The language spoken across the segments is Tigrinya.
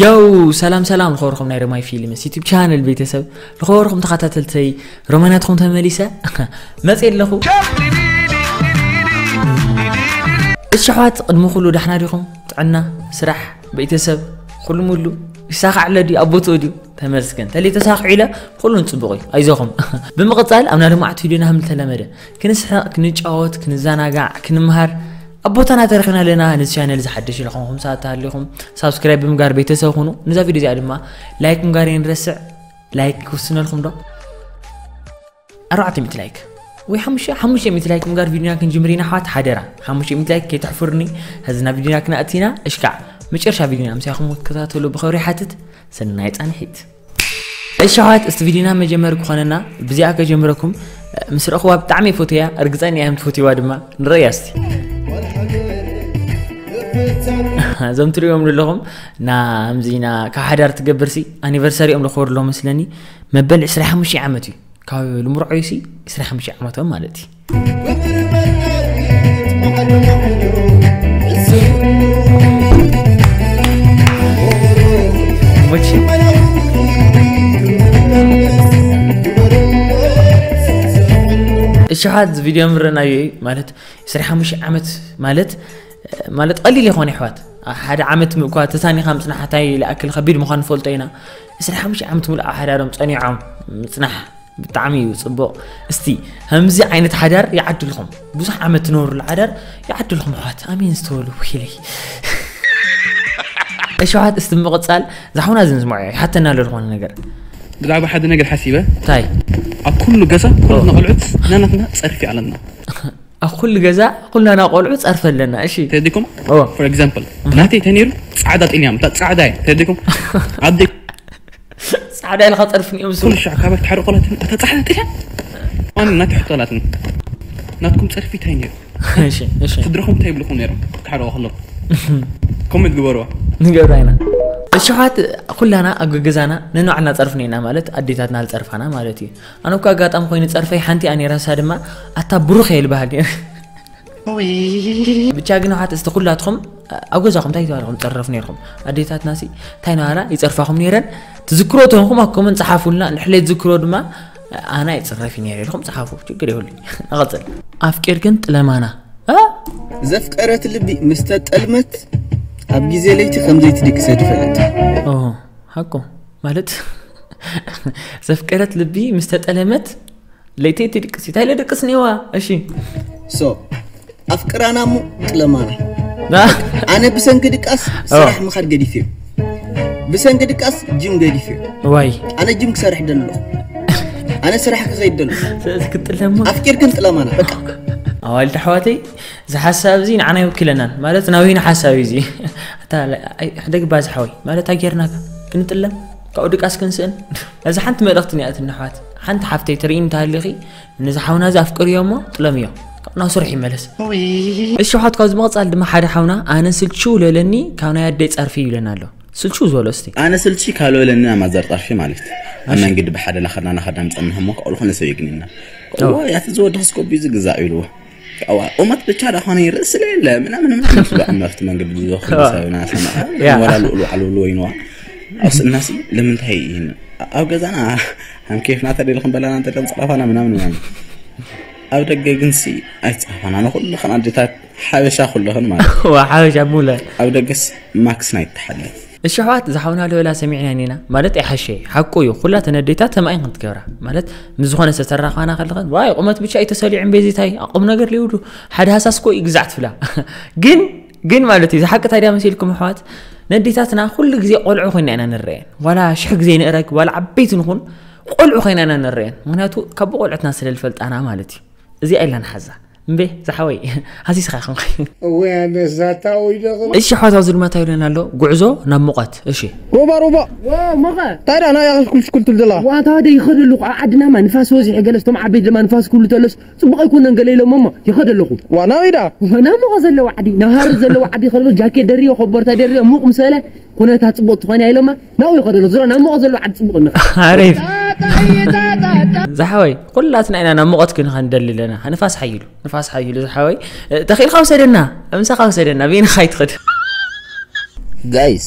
ያው ሰላም ሰላም፣ ልኸበርኩም ናይ ሮማይ ፊልምስ ዩቲብ ቻነል ቤተሰብ፣ ልኸበርኩም ተኸታተልተይ፣ ሮማይ ናትኩም ተመሊሰ መጽእ ኣለኹ። እሺ ኣሕዋት፣ ቅድሚ ኩሉ ዳሕና ዲኹም? ጥዕና፣ ስራሕ፣ ቤተሰብ፣ ኩሉ ሙሉ ይሳኻዕ ኣሎ ድዩ? ኣብ ቦትኡ ድዩ? ተመስገን። ተለይ ተሳኺዑ ኢለ ኩሉን ጽቡቕ እዩ። ኣይዞኹም። ብምቕጻል ኣብ ናይ ሎማዓንቲ ቪድዮና ከም ዝተለመደ ክንስሕቕ፣ ክንጫወት፣ ክንዘናጋዕ፣ ክንምሃር ኣብ ቦታና ተረኺና ኣለና። ነዚ ቻነል ዝሓደሽ ኢልኹም ሰዓት ተሃሊኹም ሳብስክራይብ ብምጋር ቤተሰብ ኩኑ። ነዛ ቪድዮ እዚኣ ድማ ላይክ ምጋር የንረስዕ። ላይክ ክውስነልኩም ዶ? ኣርባዕተ ሚእቲ ላይክ ወይ ሓሙሽተ፣ ሓሙሽተ ሚእቲ ላይክ ምጋር ቪድዮና ክንጅምር ኢና ኣሕዋት። ሓደራ ሓሙሽተ ሚእቲ ላይክ ከይተሕፍሩኒ። ሕዚ ናብ ቪድዮና ክነኣቲ ኢና። እሽካዕ መጨረሻ ቪድዮና ምሳኹም ክትከታተሉ ብኽብሪ ይሓትት። ሰናይ ጻንሒት። እሺ ኣሕዋት፣ እስቲ ቪድዮና መጀመሪ ክኾነና ብዚኣ ከጀምረኩም። ምስ ረእኽዋ ብጣዕሚ እየ ፈትያ፣ እርግጸኛ እየ ከም ትፈትይዋ ድማ። ንረእያ እስቲ። እዞም ትርእዮም ዘለኹም ናምዚና ካብ ሓዳር ትገብርሲ ኣኒቨርሰሪኦም ልኽበሩ ኣለዉ መስለኒ። መበል ዕስራ ሓሙሽተ ዓመት እዩ። ካብ ልምርዖ እዩሲ ዕስራ ሓሙሽተ ዓመቶም ማለት እዩ። እሺ፣ ሓድ ቪድዮ ምረናዮ እዩ ማለት ዕስራ ሓሙሽተ ዓመት ማለት ማለት ቀሊል ይኾን ኣሕዋት። ሓደ ዓመት እኳ ተሳኒኻ ምጽናሕ እንታይ ይኣክል ከቢድ ምዃኑ ንፈልጦ ኢና። ዕስራ ሓሙሽተ ዓመት ሙሉእ ኣብ ሓዳሮም ጸኒዖም ምጽናሕ ብጣዕሚ እዩ ጽቡቕ። እስቲ ከምዚ ዓይነት ሓዳር ይዓድልኹም፣ ብዙሕ ዓመት ትነብሩሉ ሓዳር ይዓድልኹም ኣሕዋት። ኣሜን ዝተበሉ ወይለይ። እሺ ኣሕዋት፣ እስቲ ብምቕጻል ዛሕውና ዝንስምዖ ይሓተና ኣሎ ዝኾነ ነገር። ብዛዕባ ሓደ ነገር ሓሲበ እንታይ? ኣብ ኩሉ ገዛ ኩሉ ኦ። ቆልዑት ናናትና ጸርፊ ኣለና። ኣብ ኩሉ ገዛ ኩላና ቆልዑ ጸርፊ ኣለና። እሺ። ተዲኩም? ኦ። For example ናተይ ተነይሩ ጻዕዳ ጥልያም፣ እታ ጻዕዳ እያ። ተዲኩም? ኣደ ጻዕዳ ኢልካ ጸርፊ እዮም ዝብሉ። ኩሉ ሻዕ ካባይ ትሓርቆ ኣላትኒ፣ እታ ጻዕዳ ጥልያም። ኣነ ናተይ ሕቶ ኣላትኒ። ናትኩም ጸርፊ እንታይ ነይሩ? እሺ፣ እሺ። ስድራኹም እንታይ ይብልኩም ነይሮም? ክትሓርቆ ከለኩም? ኮሜንት ግበሩዋ። ንገብራ ኢና። እሺ፣ ኣሕዋት፣ ኩላና ኣብ ገገዛና ነንባዕልና ጸርፍና ኢና ማለት ኣዴታትና ዝጸርፋና ማለት እዩ። ኣነ እኮ ኣጋጣሚ ኮይኑ ጸርፈይ ሓንቲ እያ ነይራ፣ ንሳ ድማ ኣታ ብሩኽ እየ ዝበሃል ነይረ። ብቻ ግን ኣሕዋት፣ እስቲ ኩላትኩም ኣብ ገዛኹም እንታይ ተባሂልኩም ትጸረፉ ነይርኩም? ኣዴታትናሲ እንታይ እናበላ ይጸርፋኹም ነይረን? ትዝክሮ ተኾንኩም ኣብ ኮመንት ጸሓፉልና፣ ንሕሌ ትዝክሮ ድማ ኣና ይጽረፍ ነይረ ኢልኩም ጸሓፉ፣ ችግር የብሉን። ንቐጽል። ኣፍቂርክን ጥለማና። እ? ዘፍቀረት ልቢ ምስ ተጠልመት ኣብ ግዜ ለይቲ ከም ዘይትድቅሰ ትፈልጥ። ኦ፣ ሓቁ ማለት ዘፍቀረት ልቢ ምስ ተጠለመት ለይቲ ትድቅስ፣ እንታይ ለድቅስ ኔዋ? እሺ። ሶ፣ ኣፍቅራና እሞ ጥለማና። ና። ኣነ ብሰንኪ ድቃስ ኦ። ስራሕ ምኻድ ገዲፍዮ። ብሰንኪ ድቃስ ጅም ገዲፍዮ። ዋይ። ኣነ ጅም ክሰርሕ ደሎ። ኣነ ስራሕ ክኸይድ ደሎ። ስለዚ ክትጥለማ። ኣፍቂርክን ጥለማና፣ በቃ። ኣዋልድ ኣሕዋተይ፣ እዚ ሓሳብ እዚ ንዓና ይውክለናን። ማለት ናዊና ሓሳብ እዩ እዚ። ኣታ፣ ኣይ፣ ሕደግ ባዝ ሓወይ። ማለት ኣጌርና ክንጥለም፣ ካብኡ ድቃስ ክንስእን። እዚ ሓንቲ መልእኽቲ እኒኣትኒ ኣሕዋት። ሓንቲ ሓፍተይ ትርእይኒ እንተሃሊኺ፣ ነዚ ሓውና እዚ ኣፍቅርዮ እሞ ጥለምዮ። ካብ ናብ ስራሕ ይመለስ። እሺ ኣሕዋት፣ ካብዚ ምቕጻል ድማ ሓደ ሓውና፣ ኣነ ስልችው ለለኒ ካብ ናይ ኣደይ ጸርፊ ይብለና ኣሎ። ስልችው ዝበሎ እስቲ። ኣነ ስልቺ ካብ ለበለኒ ኣብ ማዘር ጸርፊ ማለት። ኣብ እሺ። መንገዲ ብሓደ ናኸድና ናኸድና ምጸንሕ እሞ፣ ከእሉ ኾነ ሰብ የግንና። ኦ። እዋ፣ ያቲ ዝወደኽስ ኮቢ ዝግዛእ ይብልዎ። እዋ፣ ቁመት ብቻ ዳ ኾነ ይርእስ ለየለ፣ ምናምን ምናምን ስለ እምነፍቲ መንገዲ ዝወኽል እዋ። ሰብ ናሰማ። ያ። ወላ ልኡሉ ዓልውሉ ወይንዋ። ኣብ ስእናሲ ለምንታይ ይህን? ኣብ ገዛና ሃም ኬፍና ተደልኹም በላና ተደም ጸራፋና ምናምን ምናምን። ኣብ ደገ ግንሲ ኣይጸፋና፣ ንኹሉ ኸን ኣዴታት ሓበሻ ኩለኽን ማለት። ዋ፣ ሓበሻ ሙለ። ኣብ ደገስ ማክስ ናይ ተሓለ። እሺ ኣሕዋት፣ ዝሓውና ልበላ ሰሚዕና ኔና። ማለት ኣይሓሸ፣ ሓቁ እዩ። ኩላተን ኣዴታት ተማኢን ክንትገብራ። ማለት ምስ ዝኾነ ሰብ ተራኻና ከለኸን፣ ዋይ፣ ቁመት ብቻ እዩ ተሰሊዑ እምበዚታይ፣ ኣቁም ነገር ሊውዱ፣ ሓደ ሃሳስ እኮ እዩ ግዛዕ ትብላ። ግን፣ ግን ማለት እዩ፣ ዝሓቂ ታዲያ መሲልኩም ኣሕዋት፣ ነዴታትና ኩሉ ግዜ ቆልዑ ኮይና ኢና ንረአን። ዋላ ሽሕ ግዜ ንእረግ፣ ዋላ ዓበይቲ ንኹን፣ ቆልዑ ኮይና ኢና ንረአን። ምኽንያቱ ካብ ቆልዑትና ስለ ዝፈልጣና ማለት እዩ። እዚኣ ኢልና ንሓዛ። እምቤ፣ ዝሓወይ፣ ሃሲስኻ ይኹንኺ። እወ፣ ኣነስ ዛታ ወይ ደኽም። እሺ፣ ኣሕዋት፣ ኣብዚ ድማ እንታይ ይብለና ኣሎ? ጉዕዞ ናብ ሙቐት። እሺ። ሩባ፣ ሩባ። ዋ፣ ሙቐ። እንታይ ደኣ፣ ናይ ኣኽል ኩልሽ ኩልትል ደላ? ዋ፣ እንታይ ደኣ ይኸደሉ? ኣብ ዓድና ማ ንፋስ ወዚሑ ገለስ፣ እቶም ዓበይቲ ድማ ንፋስ ክብሉ ተለስ፣ ጽቡቕ ኣይኮነን ገለ ኢሎም እሞ፣ ይኸደለኹ። ዋ፣ ናበይ ደኣ? ናብ ሙቐ ዘለዎ ዓዲ፣ ናብ ሃሩር ዘለዎ ዓዲ ይኸደሉ፣ ጃኬት ደርዮ፣ ኮቦርታ ደርዮ፣ ሙቕ ምሰለ፣ ኩነታ ጽቡቕ ትኾን እያ ኢሎማ፣ ናብኡ ይኸደሉ። ዝሮ ናብ ሙቐ ዘለዎ ዓዲ ጽቡቕ እንኻ። ኣሬፍ። ዝሓወይ፣ ኩላትና ኢና ናብ ሙቐት ክንኸን ደሊ ኣለና። ንፋስ ሓይሉ። ንፋስ ሓይሉ ዝሓወይ፣ እ፣ ተኺእልካ ውሰደና፣ ምሳኻ ውሰደና፣ በይንኻ ኣይትኸድ። ጋይስ፣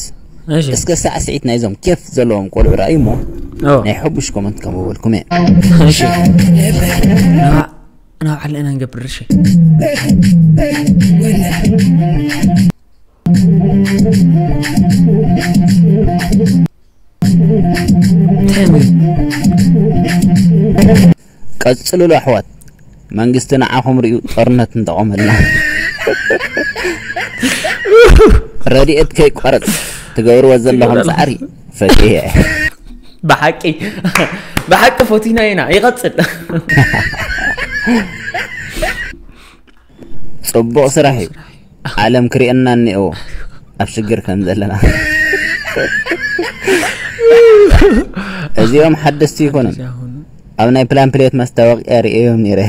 እሺ። እስከ ሳዕስዒት ናይዞም ኬፍ ዘለዎም ቆልዑ ረኣዩ እሞ ኦ። ናይ ሕቡሽ ኮመንት ከምበልኩም እየ። እሺ። ናብ ናብ ዓለና ንገብር። እሺ። እንታይ እሞ? ቀጽሉሉ ኣሕዋት፣ መንግስቲ ንዓኹም ሪኡ ጦርነት እንተቆመልና ረድኤት ከይቋረጽ ትገብርዎ ዘለኹም ጻዕሪ ፈትየ። ብሓቂ ብሓቂ ፈቲና ኢና። ይቐጽል። ጽቡቕ ስራሕ እዩ። ዓለም ክርእየና እኒኦ ኣብ ሽግር ከም ዘለና። እዚኦም ሓደስቲ ይኮኑን። ኣብ ናይ ፕላን ፕሌት መስታወቅያ ርእዮም ነይረ።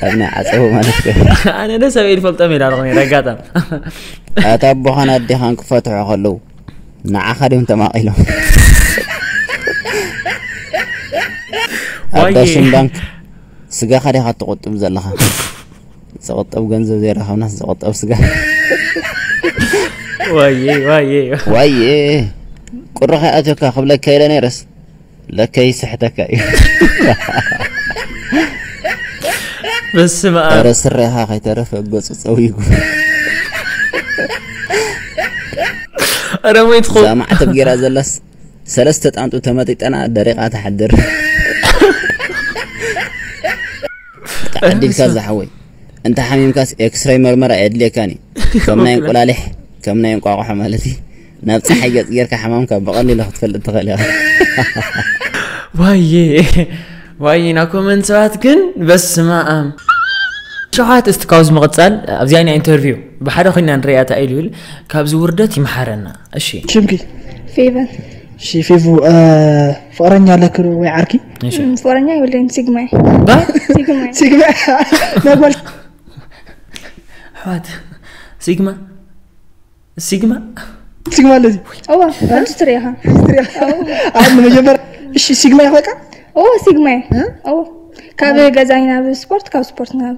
ኣብ ናይ ዓጸቡ ማለት እዩ። ኣነ ደስ ኣበይ ይፈልጦም ኢላ ኣለኹ ነይረ ኣጋጣሚ። ኣታ ኣቦኻን ኣዴኻን ክፈትሑ ከለዉ ንዓኻ ድዮም ተማቒሎም? ኣብ ዋየ። ዳሽን ባንክ ስጋኻ ዲኻ ትቆጥብ ዘለኻ? ዝቆጠብ ገንዘብ ዘይረኸብናስ ዝቆጠብ ስጋ። ዋየ ዋየ። ዋየ ቁርኻ ኣትዮካ ክብለካ ኢለ ነይረስ ለከ ይስሕተካ እዩ። በስመ ኣብ። ኧረ ስረኻ ከይተረፈ ገጹ ጸዊጉ። ኧረ ሞይትኹ። እዛ ማዕተብ ጌራ ዘላስ ሰለስተ ጣንጡ ተመጢጠና ደሪቓ ትሓድር። ተዓዲልካ ዝሓወይ፣ እንተ ሓሚምካስ ኤክስራይ መርመራ የድልየካን እዩ። ከም ናይ እንቁላሊሕ ከም ናይ እንቋቑሖ ማለት እዩ። ናብ ፀሓይ ገፅ ጌርካ ሕማምካ ብቐሊሉ ክትፈልጥ ትኽእል ኢኻ። ዋየ ዋየ። ና ኮመንት ሰባት ግን በስመ ኣብ። ሸውዓት እስቲ ካብዚ ምቕፃል ኣብዚኣ ኢና ኢንተርቪው ብሓደ ኮይና ንሪኣ እንታይ ኢሉ ይብል። ካብዚ ውርደት ይምሓረና። እሺ። ሽምኪ ፌቨን እሺ ፌቡ እ፣ ፍቕረኛ ኣለክ ዶ ወይ ዓርኪ? እሺ። እም፣ ፍቕረኛ የብለይን። ሲግማ እየ። ባ ሲግማ እየ። ሲግማ ናይ ጓል ኣሕዋት ሲግማ ሲግማ ሲግማ ኣለዚ እዋ፣ ሕጂ ትሪኢኻ። ኣብ መጀመር እሺ ሲግማ ይኸቃ እዋ፣ ሲግማ እየ። እዋ፣ ካብ ገዛይ ናብ ስፖርት፣ ካብ ስፖርት ናብ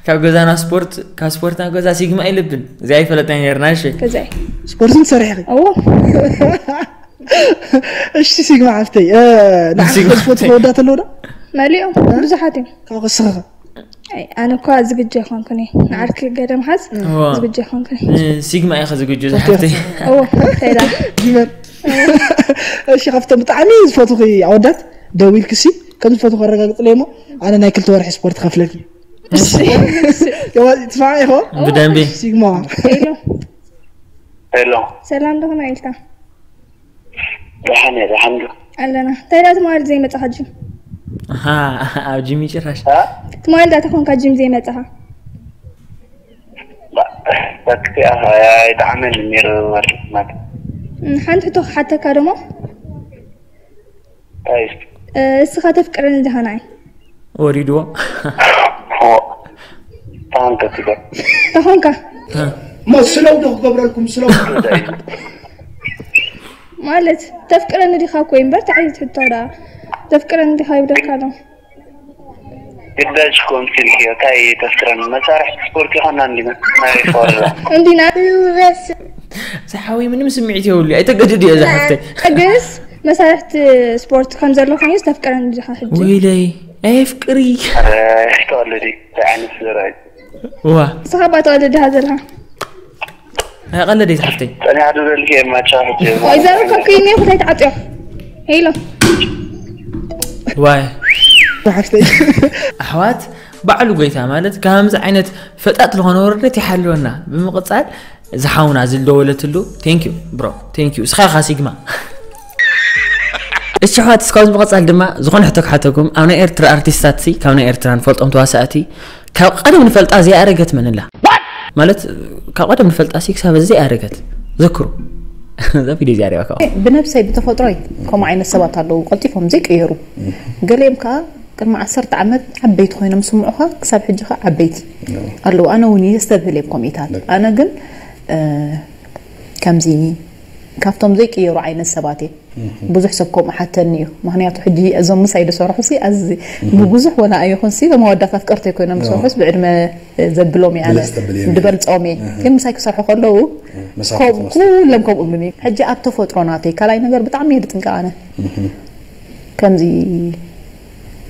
ካብ ገዛና ስፖርት ካብ ስፖርት ናብ ገዛ ሲግማ ኣይልብን። እዚ ኣይፈለጥና ነርና። እሺ። ገዛይ። ስፖርትን ሰሪሕኺ እዋ፣ እሺ ሲግማ ሓፍተይ እ፣ ንዓኺ ሲግማ ስፖርት ሓፍተይ። መወዳእታ ኣለዎ ዶ መሊኦም ብዙሓት እዮም። ካብ ክስኽኸ ኣይ፣ ኣነ እኳ ዝግጁ ኣይኮንኩን እየ። ንዓርኪ ገለ ምሓዝ እዋ። ዝግጁ ኣይኮንኩን። ንሲግማ ኢኻ ዝግጁ ዝሓፍተይ። እዎ፣ ከይዳ። ጊመር እሺ ካብቶም ብጣዕሚ ዝፈትኺ ኣወዳት ደዊልክሲ ከም ዝፈትኹ ኣረጋግፅለይ እሞ ኣነ ናይ ክልተ ወርሒ ስፖርት ከፍለኪ እሺ። ትስማዕ ኢኹ ብደንቢ ሲግማ ሄሎ፣ ሄሎ ሰላም፣ ደኸመ ኢልካ? ደሓን እየ ደሓን ዶ ኣለና። እንታይ ደኣ ትማሊ ዘይመጻኻ ጂም? ኣሃ፣ ኣብ ጂም ጭራሽ። እ? ትማሊ ደኣ ተኾንካ ጂም ዘይመጻኻ? ባ- በክቲ ኣኻ ኣይጠዓመን ነይሩ ማለት ማለት እም፣ ሓንቲ ሕቶ ክሓተካ ደሞ? ኣይ እ፣ እስኻ ተፍቅረኒ ዲኻ ንዓይ? ወሪድዎ። ሆ ታንከ ትገ ተኾንካ? መስለው ዶ ክገብረልኩም ስለው ማለት ተፍቅረኒ ዲኻ እኮ እዩ እምበር፣ እንታይ ዓይነት ሕቶ ደኣ? ተፍቅረኒ ዲኻ ይብለካ ኣሎ። ግዳጅ ኮንሲል እንታይ ተፍቅረኒ መሳርሒ ስፖርት ይኾና እንዲና ናይ ፎርዛ እንዲና ዝሓወይ ምንም ስምዒት የብሉ። ኣይተገድድ እየ ዝሓፍተይ። ግንስ መሳርሕቲ ስፖርት ከም ዘሎ ኮይኑ ዝተፍቅረኒ ዲኻ ሕጂ? ወይለይ ኣየፍቅሪ። ተወለዲ እንታይ ዓይነት ዘርኢ ዋ ንስኻ እባ ተወልድ ዲኻ ዘለኻ? ኣይቐለደ ዝሓፍተይ። ጸኒሓ ዶ ዘልክ የማቻ ሕጂ ወይ ዘርካ ኩይኒ ኩታይ ተዓጥዮ። ሄሎ ዋይ ሓፍተይ ኣሕዋት ባዕሉ ጎይታ ማለት ከምዚ ዓይነት ፈጣጥ ዝኾነ ወረደት ይሓልወና። ብምቕጻል ዝሓውና ዝልደወለትሉ thank you bro thank you እስኻ ኢኻ ሲግማ። እሺ ኣሕዋት እስካብ ዝምቕጻል ድማ ዝኾነ ሕቶ ክሓተኩም ኣብ ናይ ኤርትራ ኣርቲስታት ሲ ካብ ናይ ኤርትራ ንፈልጦም ተዋሳእቲ ካብ ቀደም ንፈልጣ ዘይኣረገት መን ኣላ? ማለት ካብ ቀደም ንፈልጣ ሲ ክሳብ እዚ ዘይኣረገት ዘክሩ። እዛ ቪድዮ እዚኣ ሪእዋ ከዓ ብነብሰይ ብተፈጥሮይ ከምኡ ዓይነት ሰባት ኣለዉ ቀልጢፎም ዘይቀየሩ። ገሊኦም ከዓ ቅድሚ ዓሰርተ ዓመት ዓበይቲ ኮይኖም ስምዑኻ ክሳብ ሕጂ ከዓ ዓበይቲ ኣለዉ። ኣነ እውን የስተብህል እዮም ከምኡታት። ኣነ ግን እ፣ ከምዚ ካብቶም ዘይቅየሩ ዓይነት ሰባት እየ። ብዙሕ ሰብ ከምኡ ሓተኒ እዩ። ምክንያቱ ሕጂ እዞም ምሳይ ዝሰርሑ ሲ ኣዚ ብብዙሕ ወላ ኣይኹን ሲ እዞም ኣወዳት ኣፍቀርቲ ኮይኖም ዝሰርሑስ ብዕድመ ዘብሎም እየ ኣነ ብልጽ ተብል እየ። ድበልጾም እየ። ግን ምሳይ ክሰርሑ ከለዉ መሳፍርት ከም- መስሎ። ኩሎም ከምኡ ብሉኒ። ሕጂ ኣብ ተፈጥሮ ናተይ ካልኣይ ነገር ብጣዕሚ እየ ዝጥንቀቕ ኣነ። ከምዚ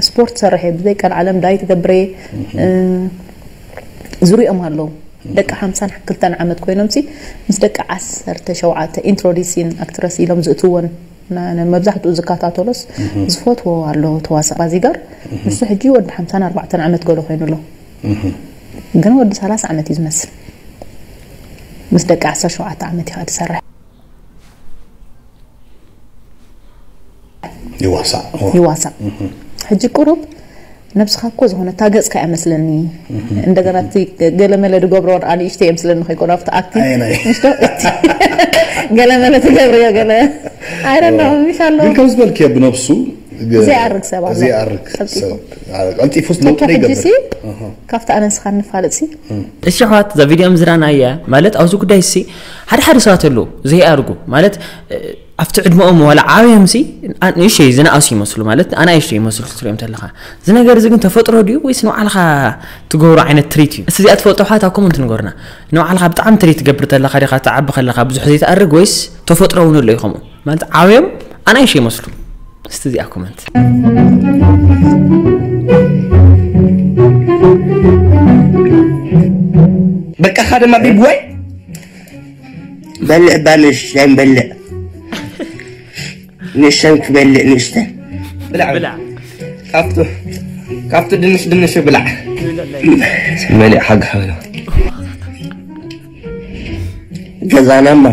ስፖርት ሰርሕ እየ፣ ብዘይ ቀልዓለም ዳይ ትገብር እየ። እ፣ ዝሪኦም ኣለዉ። ደቂ ሓምሳን ክልተን ዓመት ኮይኖም ሲ ምስ ደቂ ዓሰርተ ሸውዓተ ኢንትሮዲሲን ኣክትረስ ኢሎም ዝእትወን ና- ነ- መብዛሕትኡ ዝከታተሎስ ዝፈትዎ ኣሎ ተዋሳእ ባዚጋር። ንሱ ሕጂ ወዲ ሓምሳን ኣርባዕተን ዓመት ገሎ ኮይኑ ኣሎ። ግን ወዲ ሰላሳ ዓመት እዩ ዝመስል። ምስ ደቂ ዓሰርተ ሸውዓተ ዓመት እዩ ዝሰርሕ። ይዋሳእ። ይዋሳእ። ሕጂ ቁሩብ ነብስኻ እኮ ዝኾነ እታ ገጽካ እያ መስለኒ። እንደገና እቲ ገለመለ ዝገብሮ ንእሽተይ እየ ምስለኒ ከይኮነ ኣብቲ ኣክቲንግ። ኣየናይ? ንእሽቶ እቲ ገለመለ ትገብርዮ ገለ። I don't know፣ ምሽ ኣሎ። ግን ከም ዝበልክዮ ብነብሱ ገ- ዘይኣርግ ሰብ ኣሎ። ዘይኣርግ ቀልጢፉ። ሰብ። ቀልጢፉ ለውጢ ተካ ሕጂ ሲ ይገብር። ኣሃ። ካብቲ ኣነ ንስኻ ንፋለጥ ሲ። እሺ ኣሕዋት፣ እዛ ቪድዮ ምዝራና እያ። ማለት ኣብዚ ጉዳይ ሲ ሓደ ሓደ ሰባት ኣለዉ ዘይኣርጉ። ማለት፣ እ፣ ኣብቲ ዕድመኦም ዋላ ዓብዮም ሲ ኣ- ንእሽተይ ዝነኣሱ ይመስሉ። ማለት ኣናእሽተይ ይመስሉ ክትሪኦም ተለኻ። እዚ ነገር እዚ ግን ተፈጥሮ ድዩ ወይስ ንባዕልኻ ትገብሮ ዓይነት ትሪት እዩ? እስቲ እዚኣ ትፈልጦ ኣሕዋት ኣብ ኮመንት ንገሩና። ንባዕልኻ ብጣዕሚ ትሪት ትገብር ተለኻ ዲኻ ትዓቢ ከለኻ ብዙሕ ዘይትኣርግ ወይስ ተፈጥሮ እውን ኣሎ እዩ ከምኡ? ማለት ዓብዮም ኣናእሽተይ ይመስሉ። እስቲ እዚኣ ኮመንት። በቃኻ ድማ ቢብዋይ በልዕ እባ ንእሽተን በልዕ ንእሽተን ክበልዕ ንእሽተን ብላዕ ብላዕ ካብቱ ካብቱ ድንሽ ድንሽ ብላዕ መሊእ ሓጋ በለው ገዛናማ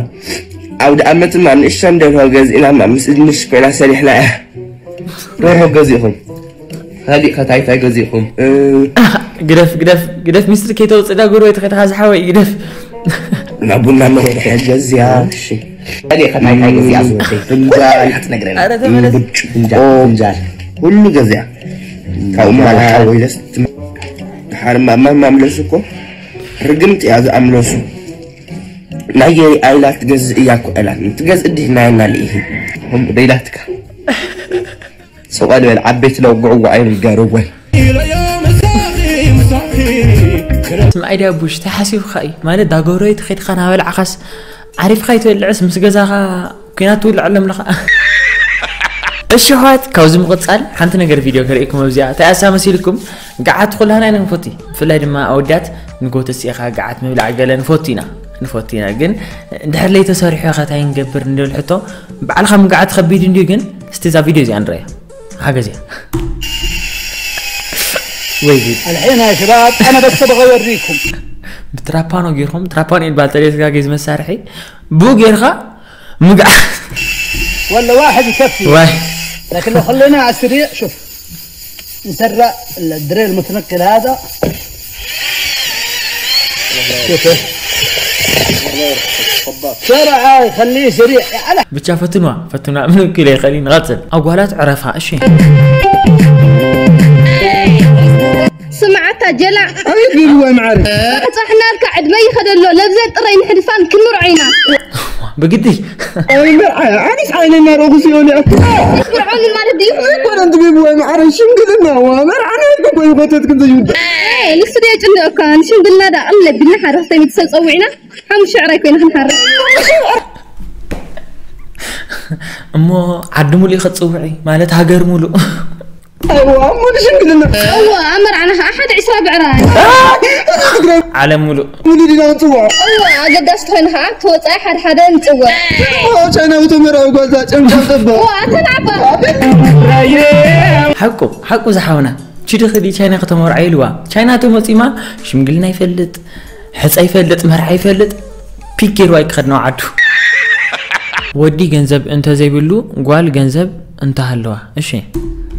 ኣውደ ኣመትማ ንእሽተን ደርሆ ገዚእናማ ምስ ድንሽ ኮይና ሰሪሕና እያ ደርሆ ገዚእኹም ካሊእ ከታይ እንታይ ገዚእኹም እ፣ ግደፍ ግደፍ ግደፍ ሚስጥር ከይተውፅእ ዳ ጎረቤት ከይትኻ ዝሓወይ ግደፍ ናብ ቡና መረድሐ ገዚያ እሺ ካሊእ ከታይ እንታይ ገዚኣ ዝወደይ ፍንጃል ትነግረና ኧረ ተመለስ። ብርጭቆ ፍንጃል ኩሉ ገዚኣ ካብኡ ማለ ሓወይ ደስ ድሓር ማማ ማምለሱ እኮ ርግምቲ እያ ዝኣምለሱ ናይ ገሪ ኣይላ ትገዝእ እያ እኮ ዕላል ትገዝእ ድህናየና ልኢኺ ከምኡ ደይላትካ ሰብኣል በል ዓበይቲ ለውግዕዋ ኣይንጋረወን ስምዓይ ድያ ቡሽ እንታይ ሓሲብካ እዩ ማለት ዳጎረይቲ ከይድካ ናበልዓኻስ ዓሪፍካ ይትበልዕስ ምስ ገዛኻ ኩናት ትውልዐሎም ኣለኻ እሺ ኣሕዋት ካብዚ ምቕፃል ሓንቲ ነገር ቪድዮ ከርእየኩም ኣብዚኣ እንታይ ኣሳ መሲልኩም ገዓት ኩላህና ኢና ንፈቲ ብፍላይ ድማ ኣወዳት ንጎተስ ኢኻ ገዓት ምብላዕ ገለ ንፈቱ ኢና ንፈቱ ኢና ግን እንድሕር ለይተሰሪሑ ኸ እንታይ ንገብር እንድብል ሕቶ ባዕልኻ ምግዓት ከቢድ እንድዩ ግን እስቲ እዛ ቪድዮ እዚኣ ንረያ ሓገዝ እያ ወይ ቪድ الحين يا شباب انا بس ابغى اوريكم ብትራፓኖ ጌርኩም ትራፓኖ ይባል ተደጋጊዝ መሳርሒ ብኡ ጌርኻ ምግዓት ولا واحد يكفي ዋይ لكن لو خلينا على السريع شوف نسرع الدريل المتنقل هذا شوفه بسرعة يخليه سريع على ብቻ ፈትንዋ ፈትንዋ ምንም ክኢለ ይኽእል እዩ ንቐፅል ኣጓላት ዕረፋ እሺ ስምዓታ ጀላዕ ኣቤት ቤቢ ዋይ መዓረ ፃሕናልካ ዕድመ ይኸደሎ ለብዘ ጥረይ ንሕድፋን ክንምርዖ ኢና ብግዲ ኣይ መርዓያ ኣነስ ዓይነይ እናረእኹ ሲኦል እያ ትምርዖኒ ማለት ድዩ ኮነ ኣንቲ ቤቢ ዋይ መዓረ ሽምግልና ዋ መርዓና ኢልካ እኮ ይኸተት ክንዘይውዳ ንሱ ደ ጭንቀካ ንሽምግልና ዳ ቀለቢልና ሓደ ክልተ ሚእቲ ሰብ ፀዊዕና ሓሙሽተ ዕራይ ኮይና ክንሓርስ እሞ ዓዲ ሙሉእ እዩ ከፅውዒ ማለት ሃገር ሙሉእ እዋ ሙሉ ሽምግልና እዋ ኣብ መርዓና ከዓ ሓደ ዕስራ ብዕራይ ዓለም ሙሉእ ሙሉ ዲና ንፅውዖ እዋ ኣገዳሲ ተኮይኑ ከዓ ተወፃኢ ሓደ ሓደ ንፅውዕ ቻይና ውተመራዊ ጓዛ ጨምጫም ጠባ እዋ ተናባ ሓቁ ሓቁ ዝሓውና ቺዲ ክዲ ቻይና ከተመርዓ ኢልዋ ቻይና ተመፂማ ሽምግልና ይፈልጥ ሕፀ ይፈልጥ መርዓ ይፈልጥ ፒክ ገይርዋ ይክኸድ ነው ዓዱ ወዲ ገንዘብ እንተዘይብሉ ጓል ገንዘብ እንተሃለዋ እሺ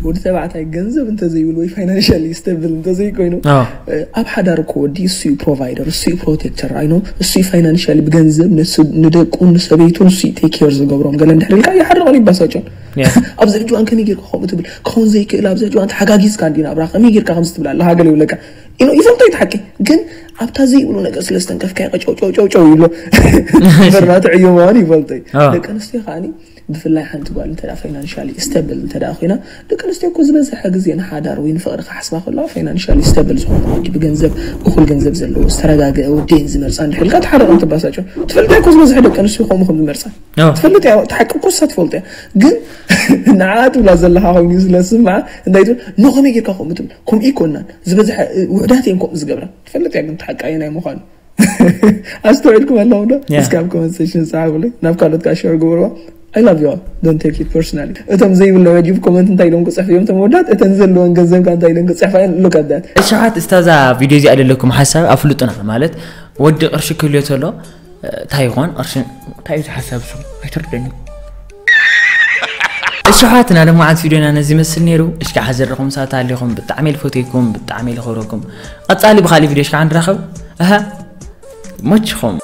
ወዲ ተባዕታይ ገንዘብ እንተዘይብሉ ወይ ፋይናንሻሊ ስተብል እንተዘይኮይኑ አዎ። ኣብ ሓዳር እኮ ወዲ እሱ እዩ ፕሮቫይደር እሱ እዩ ፕሮቴክተር ኣይኖ እሱ እዩ ፋይናንሻሊ ብገንዘብ ንስ- ንደቁን ንሰበይቱን እሱ እዩ ቴክ ኬር ዝገብሮም ገለ እንድሕር ኢልካ ይሓርቕን ይባሳጨን Yeah. ኣብዚ ሕጂ እዋን ከመይ ጌርካ ከምኡ ትብል ክኸውን ዘይክእል ኣብዚ ሕጂ እዋን ተሓጋጊዝካ እንዲ ናብራ ከመይ ጌርካ ከምዚ ትብል ኣለካ ገለ ይብለካ ይፈልጦ እዩ ሓቂ። ግን ኣብታ ዘይብሉ ነገር ስለ ዝተንከፍካዮ ቀጨው ጨው ጨው ጨው ይብሎ። በርናት ዕዮ ምዃኑ ይፈልጦ እዩ። ደቂ ኣንስትዮ ከዓኒ ብፍላይ ሓንቲ ጓል እንተ ፋይናንሻሊ ስተብል እንተ ኮይና፣ ደቂ ኣንስትዮ እኮ ዝበዝሐ ግዜ ንሓዳር ወይ ንፍቕሪ ክሓስባ ከለዋ ፋይናንሻሊ ስተብል ዝኾነ ወዲ፣ ብገንዘብ፣ እኹል ገንዘብ ዘለዎ ዝተረጋገአ ወዲ እየን ዝመርፃ። እንድሕልካ ትሓረቕ ትባሳጮ ትፈልጣ እኮ ዝበዝሐ ደቂ ኣንስትዮ ከምኡ ከም ዝመርፃ ትፈልጥ እያ። እቲ ሓቂ እኮ እሳ ትፈልጦ እያ። ግን ንዓ ትብላ ዘለካ ኮይኑ እዩ ስለ ዝስምዓ እንታይ ትብል? ኖ ከመይ ጌርካ ከምኡ ትብል? ከምኡ ይኮናን ዝበዝሐ ውሕዳት እየን ከምኡ ዝገብራ። ትፈልጥ እያ ግን እቲ ሓቂ ኣየናይ ምዃኑ። ኣስተውዒልኩም ኣለኹም ዶ? እስካብ ኮመንት ሴክሽን ጸሓፉለይ፣ ናብ ካልኦት ከዓ ሸር ግበርዋ። I love you all, don't take it personally። እቶም ዘይብሎም ዩቲዩብ ኮመንት እንታይ ኢሎም ክጽሕፉ እዮም እቶም ወዳት? እተን ዘለወን ገንዘብ ከዓ እንታይ ኢሎም ክጽሕፋ እዮም? Look at that። እሺ ሓት እስታዛ ቪድዮ እዚኣ ዘለኩም ሓሳብ ኣፍልጡና። ማለት ወዲ ቅርሺ ክህልዮ ተሎ እንታይ ይኾን ቅርሺ እንታይ እዩ ዝሓሳብ እሱ ኣይተርደኒ። እሺ ሓትና ለማዓት ቪድዮና ነዚ መስል ነይሩ። እሽካ ሓዘርኩም ሳት ኣሊኹም ብጣዕሚ ልፈትኩም ብጣዕሚ ልኸብረኩም። ቀጻሊ ብኻሊ ቪድዮ እሽካ ንራኸብ። ኣሃ ሞችኹም።